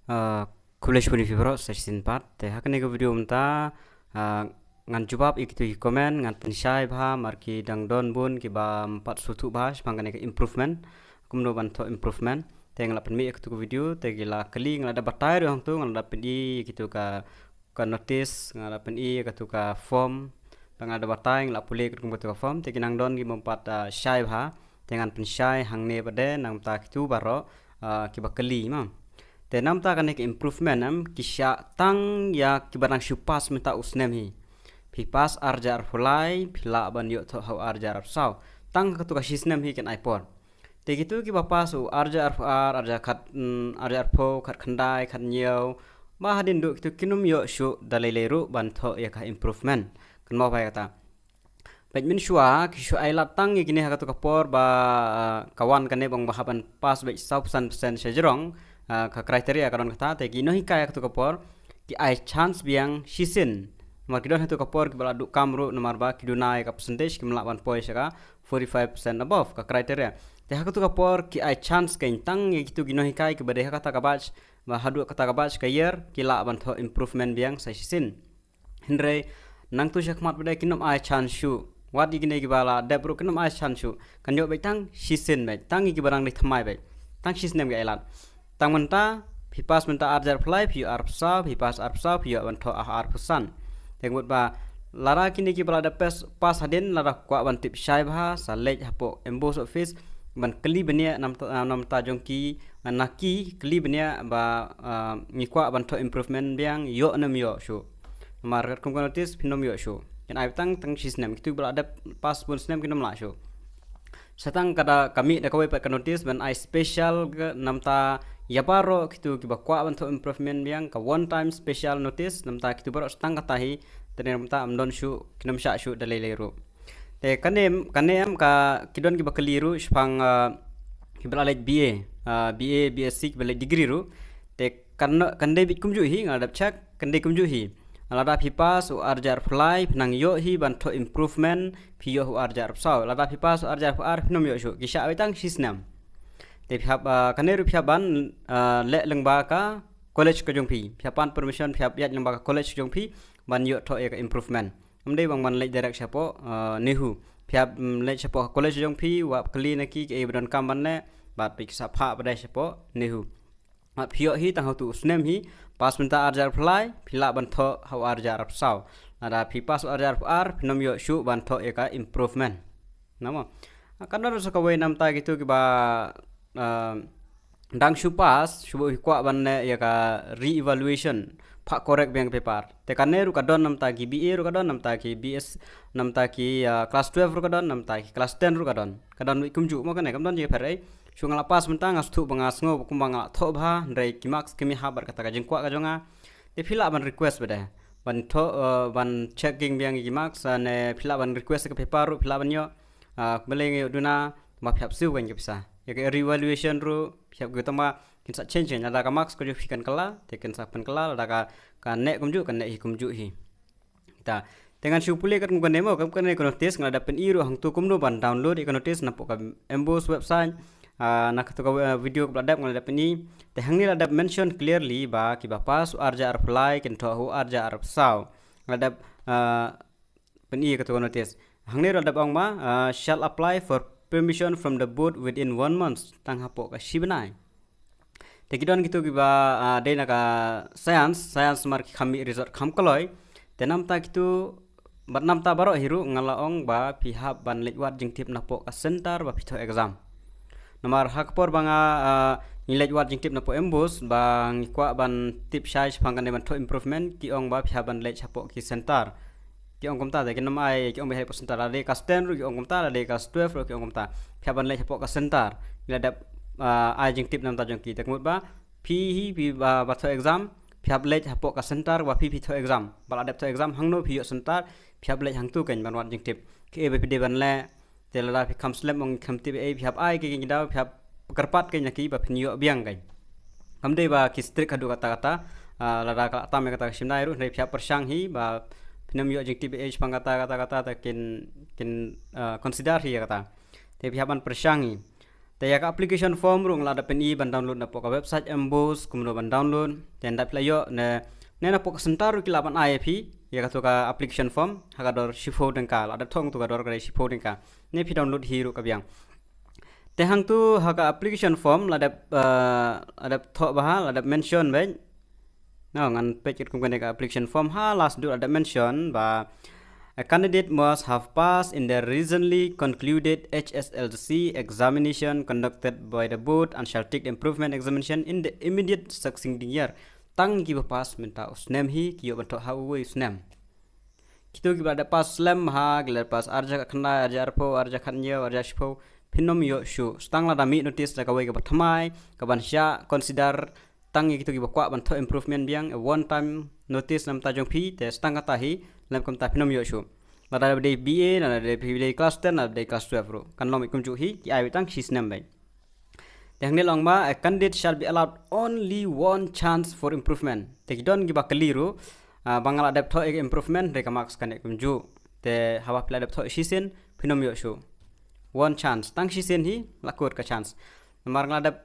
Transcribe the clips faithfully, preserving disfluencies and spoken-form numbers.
Ah, khublei shibun ïa phi baroh sa shisien pat. Te ha kane ka video mynta, ah, ngan jubab ïa kitu ki comment, ngan pynshai bha, namar ki dang don bun kiba ym pat sngewthuh bha shaphang kane ka improvement. Kumno ban thoh improvement. Te nga la pynmih ïa kitu ki video, te ki la kylli, nga la dep batai ruh hangtu, nga la dep pyni ïa kitu ka, ka notice, nga la pyni ïa kitu ka form, ba nga la dep batai, nga la pule katkum katu ka form, te ki nang don ki bym pat, ah, shai bha, te ngan pynshai hangne pat de, namar kitu baroh, ah, kiba kylli ma. Te namar kane ka improvement em, ki shah tang ïa kiba dang shu pass mynta u snem hi. Phi pass arhajar arphew lai, phi lah ban ïoh thoh ha u arhajar arphew saw. Tang katu ka shisnem hi kan ai por. Te kitu kiba pass u arhajar arphew ar, arhajar khat, mm, arhajar arphew, khatkhyndai, khathynñiew. Ba hadien duh kitu kin ym ïoh shuh da lei lei ruh ban thoh ïa ka improvement. Kynmaw bha ïa kata. Bad mynshuwa, ki shu ai lad tang ïa kine ha katu ka por ba, ah, ka wan kane ba nga hap ban pass bad saw percent percent sha jrong, ah, ka criteria ka don kata, te ki nonghikai ha katu ka por, ki ai chance biang shisien. Namar ki don ha katu ka por kiba la duh kam ruh namar ba ki duna ïa ka percentage kim lah ban poi sha ka forty-five percent above ka criteria. Te ha katu ka por ki ai chance kein tang ïa kitu ki nonghikai kiba dei ha kata ka batch, ba haduh kata ka batch ka ïar, ki lah ban thoh improvement biang sa shisien. Hynrei, nangtu shakhmat pat de kin ym ai chance shuh. Wat ïa kine kiba la dep ruh kin ym ai chance shuh. Kan ïoh beit tang shisien beit. Tang ïa kiba dang dei thymmai beit. Tang shisnem ki ai lad. Tang mynta, phi pass mynta arhajar arphew lai, phi ïoh arphew saw, phi pass arphew saw, phi ïoh ban thoh ha arphew san. Te mut ba, lada kine kiba la dep pass, pass hadien, lada kwah ban tip shai bha, sa leit hapoh MBOSE office, ban kylli bniah namta, namta jong ki, na ki, kylli bniah ba, ah, ngi kwah ban thoh improvement biang, ïoh ne ym ïoh shuh. Namar katkum ka notice, phin ym ïoh shuh. Kin ai tang, tang shisnem, kitu ba la dep pass bun snem kin ym lah shuh. Sa tang ka da ka mih da kawei pat ka notice ban ai special ka namta ïa baroh kitu kiba kwah ban thoh improvement biang ka one time special notice namta kitu baroh sa tang kata hi te namta ym don shuh kin ym shah shuh da lei lei ruh. Te kane, kane em ka ki don kiba kylli ruh shaphang, ah, kiba la leit BA, ah, BA, BSc kiba leit degree ruh. Te kan, kan dei beit kumjuh hi nga la dep check, kan dei kumjuh hi. Lada phi pass u arhajar arphew lai, phi nang ïoh hi ban thoh improvement, phi ïoh u arhajar arphew saw. Lada phi pass u arhajar arphew ar, phin ym ïoh shuh. Ki shah beit tang shisnem. Te phi hap, ah, kane ruh phi hap ban, ah, leh lyngba ka college ka jong phi. Phi hap pan permission, phi hap ïaid lyngba ka college ka jong phi, ban ïoh thoh ïa ka improvement. Ym dei ba ban leit direct shapoh, ah, NEHU. Phi hap, mm, leit shapoh ka college jong phi, wat kylli na ki, kiei ba donkam ban leh, bad phi sa phah pat de shapoh NEHU. Bad phi ïoh hi tang ha utu u snem hi, pass mynta arhajar arphew lai, phi lah ban thoh ha u arhajar arphew saw. Lada phi pass u arhajar arphew ar, phin ym ïoh shuh ban thoh ïa ka improvement. Namar. Ah, kan don sa kawei namta kitu kiba, ah, dang shu pass, shu bun hi kwah ban leh ïa ka re-evaluation, phah correct biang ka paper. Te kane ruh ka don namta ki BA ruh ka don, namta ki BS, namta ki, ah, class twelve ruh ka don, namta ki class ten ruh ka don. Ka don kumjuh mo kane, kam don jingpher ei. Shu nga la pass mynta nga sngewthuh ba nga sngew kumba nga la thoh bha, hynrei ki marks kim ïahap bad kata ka jingkwah ka jong nga. Te phi lah ban request pat de. Ban thoh, eh, ban checking biang ïa ki marks, eh, ne phi lah ban request ka paper ruh, phi lah ban ïoh. Ah, balei nga ïoh duna, ba phi hap siew kein ka pisa. Ïa ka re-evaluation ruh, phi hap kito ma, kin sa change kein, lada ka marks ka jong phi kan kylla, te kin sa pynkylla, lada ka, ka neh kumjuh, ka neh hi kumjuh hi. Ta, te ngan shu pule katkum kane mo, katkum kane ka notice, nga la dep pyni ruh hangtu kumno ban download ïa ka notice napoh ka MBOSE website. Ah, na katu ka, eh, video kaba la dep nga la dep pyni. Te hangne la dep mention clearly ba kiba pass u arhajar arphew lai kin thoh ha u arhajar arphew saw. Nga la dep, ah, pyni ïa katu ka notice. Hangne ruh la dep ong ba, ah, shall apply for permission from the board within one month. Tang hapoh ka shi bnai. Te ki don kitu kiba, ah, dei na ka science, science namar ki kham mih result kham kloi. Te namta kitu, bad namta baroh hi ruh nga la ong ba phi hap ban leit wad jingtip napoh ka center ba phi thoh exam. Namar ha ka por ba nga, ah, ngi leit wad jingtip napoh MBOSE ba ngi kwah ban tip shai shaphang kane ban thoh improvement, ki ong ba phi hap ban leit shapoh ki center. Ki ong kumta, te kin ym ai, ki ong ba hap leit shapoh center, lada dei class ten ruh ki ong kumta, lada dei class twelve ruh ki ong kumta. Phi hap ban leit shapoh ka center. Ngi la dep, ah, ai jingtip namta jong ki, te ka mut ba phi hi, phi ba, ba thoh exam, phi hap leit hapoh ka center ba phi, phi thoh exam. Ba la dep thoh exam hangno phi ïoh center, phi hap leit hangtu kein ban wad jingtip. Kiei ba phi dei ban leh, te lada phi kham slem, ong kham tip ei, phi hap ai ki, ki daw, phi hap kyrpad kein ïa ki ba phin ïoh biang kein. Kam dei ba ki strict haduh katta katta, ah, lada ka la tam ïa kata ka shim dei ruh, hynrei phi hap pyrshang hi ba phin ym ïoh jingtip ei shaphang kata, kata, kata, te kin, kin, ah, consider hi ïa kata. Te phi hap ban pyrshang hi. Te ïa ka application form ruh nga la dep pyni ban download na pok ka website MBOSE kumno ban download. Te ynda phi la ïoh ne, ne na pok ka center ruh ki lah ban ai ïa phi ïa katu ka application form ha ka dor shiphew tyngka, la dep thoh katu ka dor ka dei shiphew tyngka. Ne phi download hi ruh ka biang. Te hangtu ha ka application form la dep, eh, la dep thoh bha, la dep mention bha. No, ngan peit kum kane ka application form ha last du la dep mention ba a candidate must have passed in the recently concluded H S L C examination conducted by the board and shall take the improvement examination in the immediate succeeding year. Tang kiba pass mynta u snem hi ki ïoh ban thoh ha uwei u snem. Kitu kiba la dep pass slem ha, ki la dep pass arja khatkhyndai, arja arphew, arja khathynñiew, arja shiphew, phin ym ïoh shuh. Tang lada mih notice da kawei kaba thymmai, kaban shah consider tang ïa kitu kiba kwah ban thoh improvement biang, a one time notice namar ta jong phi, te tang kata hi, lem kumta phin ym ïoh shuh. Lada dei B A, lada dei phi dei class ten, lada dei class twelve ruh. Kan long kumjuh hi, ki ai tang shi snem bha. Te hangne long ba, a candidate shall be allowed only one chance for improvement. Te ki don kiba kylli ruh, ah, ba nga la dep thoh ïa ka improvement, hynrei ka marks kane kumjuh. Te haba phi la dep thoh shisien, phin ym ïoh shuh. One chance, tang shisien hi, la kut ka chance. Namar nga la dep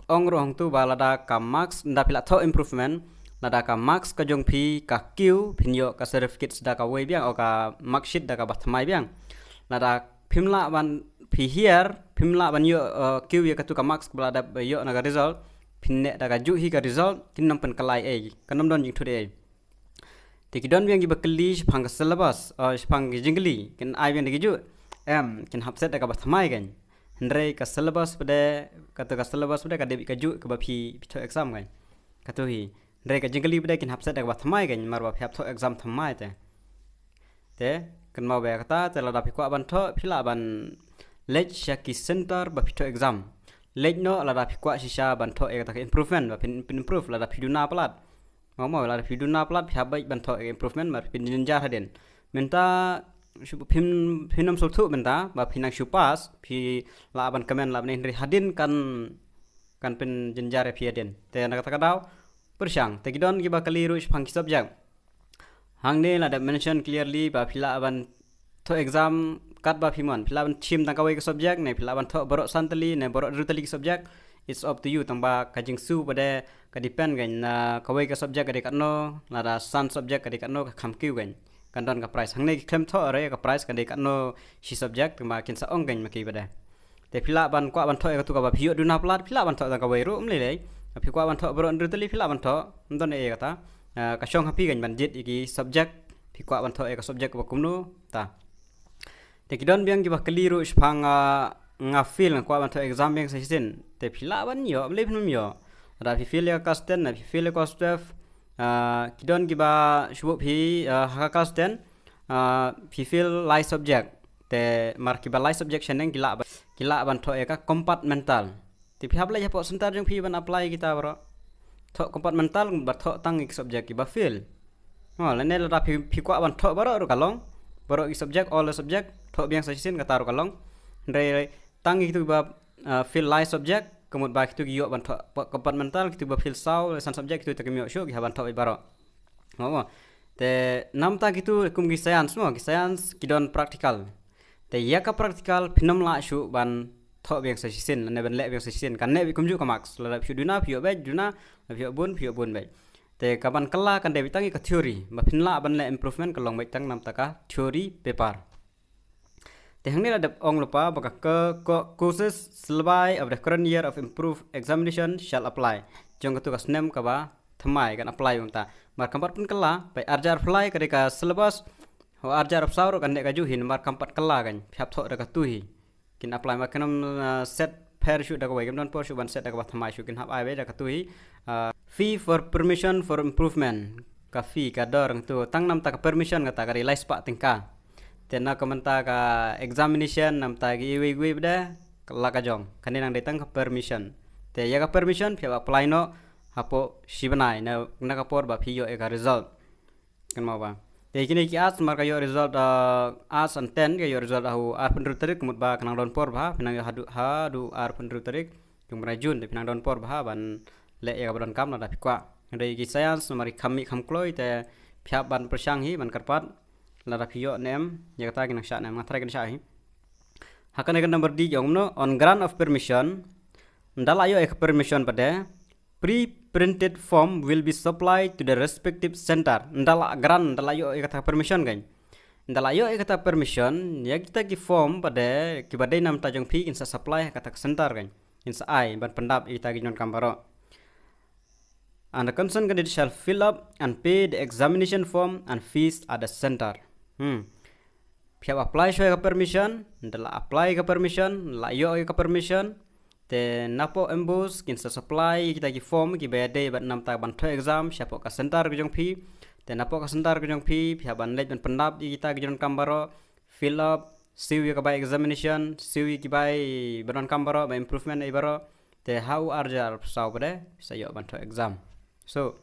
ong ruh hangtu ba lada ka marks, ynda phi la thoh improvement, lada ka marks ka jong phi ka kiew, phin ïoh ka certificate da kawei biang, o ka marksheet da kaba thymmai biang. Lada phim lah ban phi hiar, phim lah ban ïoh, eh, kiew ïa katu ka marks ba la dep ïoh na ka result, phin neh da kajuh hi ka result, kin ym pynkylla ei, kan ym don jingthut ei. Te ki don biang kiba kylli shaphang ka syllabus, eh, shaphang ka jingkylli, kin ai biang da kajuh. Em, kin hap set da kaba thymmai kan. Hynrei ka syllabus pat de, katu ka syllabus pat de ka dei beit kajuh kaba phi, phi thoh exam kan. Katu hi. Hynrei ka jingkylli pat de kin hap set da kaba thymmai kan, namar ba phi hap thoh exam thymmai te. Te, kynmaw ba ïa kata, te lada phi kwah ban thoh, phi lah ban leit sha ki center ba phi thoh exam. Leit noh lada phi kwah shisha ban thoh ïa kata ka improvement, ba phin, phin improve lada phi duna palat. Mo mo, lada phi duna palat, phi hap beit ban thoh ïa ka improvement, namar phin jynjar hadien. Mynta, shu phin, phin ym sngewthuh mynta, ba phi nang shu pass, phi lah ban kmen lah ban, hynrei hadien kan, kan pynjynjar ïa phi hadien. Te na kata ka daw, pyrshang, te ki don kiba kylli ruh shaphang ki subject. Hangne la dep mention clearly ba phi lah ban thoh exam katba phi mon. Phi lah ban shim tang kawei ka subject, ne phi lah ban thoh baroh san tylli, ne baroh hynriew tylli ki subject. It's up to you, tang ba ka jingsuh pat de ka depend kan na kawei ka subject ka dei katno, lada san subject ka dei katno, ka kham kiew kan. Kan don ka prize. Hangne ki khlem thoh re ka prize ka dei katno shi subject, tang ba kin sa ong kan ma ki pat de. Te phi lah ban kwah ban thoh ïa katu kaba phi ïoh duna palat, phi lah ban thoh tang kawei ruh, ym lei lei. Phi kwah ban thoh baroh hynriew tylli, phi lah ban thoh, ym don ei kata. Ah, ka shong ha phi kan ban jied ïa ki subject, phi kwah ban thoh ïa ka subject kaba kumno, ta. Te ki don biang kiba kylli ruh shaphang, ah, nga fail, nga kwah ban thoh exam biang sa shisien. Te phi lah ban ïoh, ym lei phin ym ïoh. Lada phi fail ïa ka class ten, lada phi fail ïa ka class twelve, ah, ki don kiba shu buh phi, ah, ha ka class ten, ah, phi fail lai subject. Te mar kiba lai subject shaneng ki lah ba, ki lah ban thoh ïa ka compartmental. Te phi hap leit hapoh center jong phi ban apply kita baroh. Thoh compartmental, ba thoh tang ïa ki subject kiba fail. Oh, lane lada phi, phi kwah ban thoh baroh ruh ka long. Baroh ki subject, all the subject, thoh biang sa shisien kata ruh ka long. Hynrei tang ïa kitu kiba, ah, fail lai subject, ka mut ba kitu ki ïoh ban thoh compartmental, kitu kiba fail saw, le san subject, kitu te kim ïoh shuh, ki hap ban thoh baroh. Mo mo. Te namar ta kitu kum ki science mo, ki science ki don practical. Te ïa ka practical phin ym lah shuh ban thoh biang sa shisien, lane ban leh biang sa shisien. Kan neh beit kumjuh ka marks. Lada phi ïoh duna, phi ïoh beit duna, lada phi ïoh bun, phi ïoh bun beit. Te kaban kylla kan dei beit tang ïa ka theory. Ba phin lah ban leh improvement ka long beit tang namar ta ka theory paper. Te hangne la dep ong lypa ba ka, ka, ka courses syllabi of the current year of improved examination shall apply. Jong katu ka snem kaba thymmai kan apply kumta. Mar kam pat pynkylla, ba arjar phlai ka dei ka syllabus, ho arjar psaw ruh kan dei kajuh hi, mar kam pat kylla kan, phi hap thoh da katu hi. Kin apply, mar kin ym, uh, set pher shuh da kawei, kim don por shuh ban set da kaba thymmai shuh, kin hap ai beit da katu hi. Uh, fee for permission for improvement. Ka fee, ka dor ngatu, tang namar ta ka permission kata ka dei lai spah tyngka. Te na ka mynta ka examination, namar ta ki iwei iwei bad ka la ka jong. Kane nang dei tang ka permission. Te ïa ka permission phi hap apply noh hapoh shi bnai na, na ka por ba phi ïoh ïa ka result. Kynmaw ba. Te kine ki arts, mar ka ïoh result, uh, arts and ten ka ïoh result ha u arphew hynriew tarik, ka mut ba ka nang don por bha, phi nang ïoh haduh, haduh arphew hynriew tarik jong u bnai June, te phi nang don por bha ban leh ïa kaba donkam lada phi kwah. Hynrei ki science, namar ki kham mih kham kloi, te phi hap ban pyrshang hi ban kyrpad lada phi ïoh ne em, ïa kata kin nang shah ne em, nga tharai kin shah hi. Ha kane ka number D ki ong kumno, on grant of permission, ynda la ïoh ïa ka permission pat de, pre-printed form will be supplied to the respective center. Ynda la grant, ynda la ïoh ïa kata ka permission kan. Ynda la ïoh ïa kata ka permission, ïa kita ki form pat de, kiba dei namar jong phi kin sa supply ha kata ka center kan. Kin sa ai ban pyndap ïa kita ki jingdonkam baroh. And the concerned candidate shall fill up and pay the examination form and fees at the center. Hmm. Phi hap apply shuwa ïa ka permission, ynda la apply ïa ka permission, la ïoh ïa ka permission, te napoh MBOSE kin sa supply ïa kita ki form kiba ïadei bad namar ban thoh exam shapoh ka center ka jong phi. Te napoh ka center ka jong phi, phi hap ban leit ban pyndap ïa kita ki jingdonkam baroh, fill up, siew ïa ka bai examination, siew ïa ki bai ba donkam baroh, ba improvement ei baroh. Te ha u arjar saw pat de, sa ïoh ban thoh exam. So,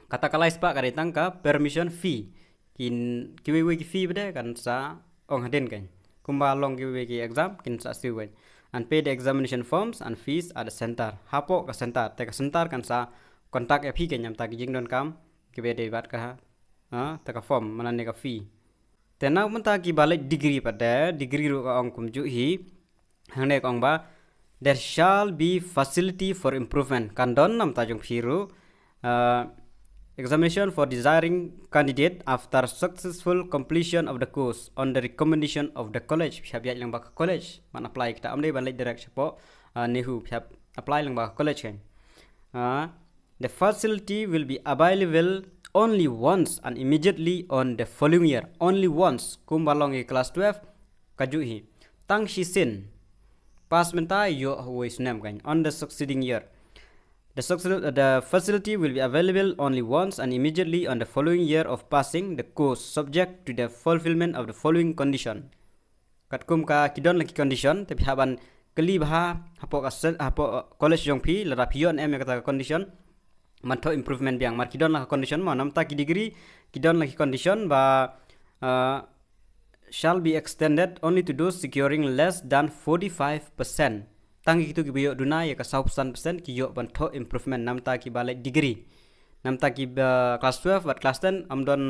kata ka lai spah ka dei tang ka permission fee. Kin, kiwei wei ki fee pat de kan sa ong hadien kan. Kumba long kiwei wei ki exam kin sa siew kan. And pay the examination forms and fees at the center. Hapoh ka center, te ka center kan sa contact ïa phi kan namar ki jingdonkam kiba dei bad ka, ha, te ka form, mane ka fee. Te na mynta kiba leit degree pat de, degree ruh ka ong kumjuh hi. Hangne ka ong ba, there shall be facility for improvement. Kan don namar jong phi ruh, uh, examination for desiring candidate after successful completion of the course on the recommendation of the college. Phi hap ïaid lyngba ka college ban apply, kita ym dei ban leit direct shapoh, uh, NEHU, phi hap apply lyngba ka college kan. Uh, the facility will be available only once and immediately on the following year. Only once, kumba long ïa ka class twelve, kajuh hi. Tang shisien pass mynta, ïoh ha uwei u snem kan, on the succeeding year. The, success, the facility will be available only once and immediately on the following year of passing the course, subject to the fulfillment of the following condition. Katkum ka ki don la ki condition, te phi hap ban kylli bha hapoh ka se-, hapoh college jong phi, lada phi ïoh ne em ïa kata ka condition ban thoh improvement biang. Namar ki don la ka condition mo, namar ki degree ki don la ki condition ba, uh, shall be extended only to those securing less than forty-five percent. Tang kitu kiba ïoh duna ïa ka sawphew san percent ki ïoh ban thoh improvement namar kiba leh degree. Namar kiba class twelve bad class ten ym don,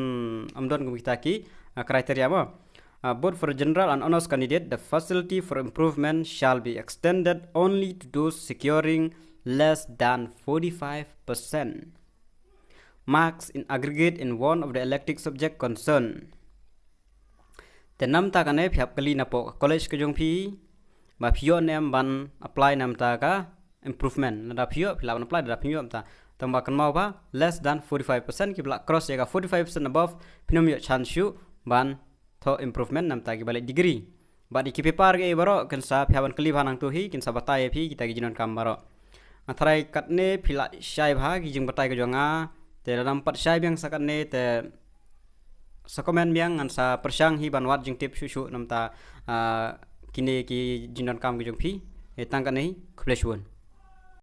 ym don kum kita ki, uh, criteria mo. Uh, both for general and honours candidate, the facility for improvement shall be extended only to those securing less than forty-five percent marks in aggregate in one of the elective subject concerned. Te namar kane phi hap kylli napoh ka college ka jong phi ba phi ïoh ne em ban apply namar ka improvement. Lada phi ïoh phi lah ban apply, lada phi ïoh mynta. Tang ba kynmaw ba less than forty-five percent, kiba la cross ïa ka forty-five percent above phin ym ïoh chance shuh ban thoh improvement namar kiba leh degree. Bad ïa ki paper kiei baroh kin sa phi hap ban kylli bha nangtu hi, kin sa batai ïa phi kita ki jingdonkam baroh. Nga tharai katne phi la shai bha ki jingbatai ka jong nga. Te lada ym pat shai biang sa katne te sa comment biang, ngan sa pyrshang hi ban wad jingtip shuh shuh namar, ah, kine ki jingdonkam ka jong phi. Te tang katne hi, khublei shibun.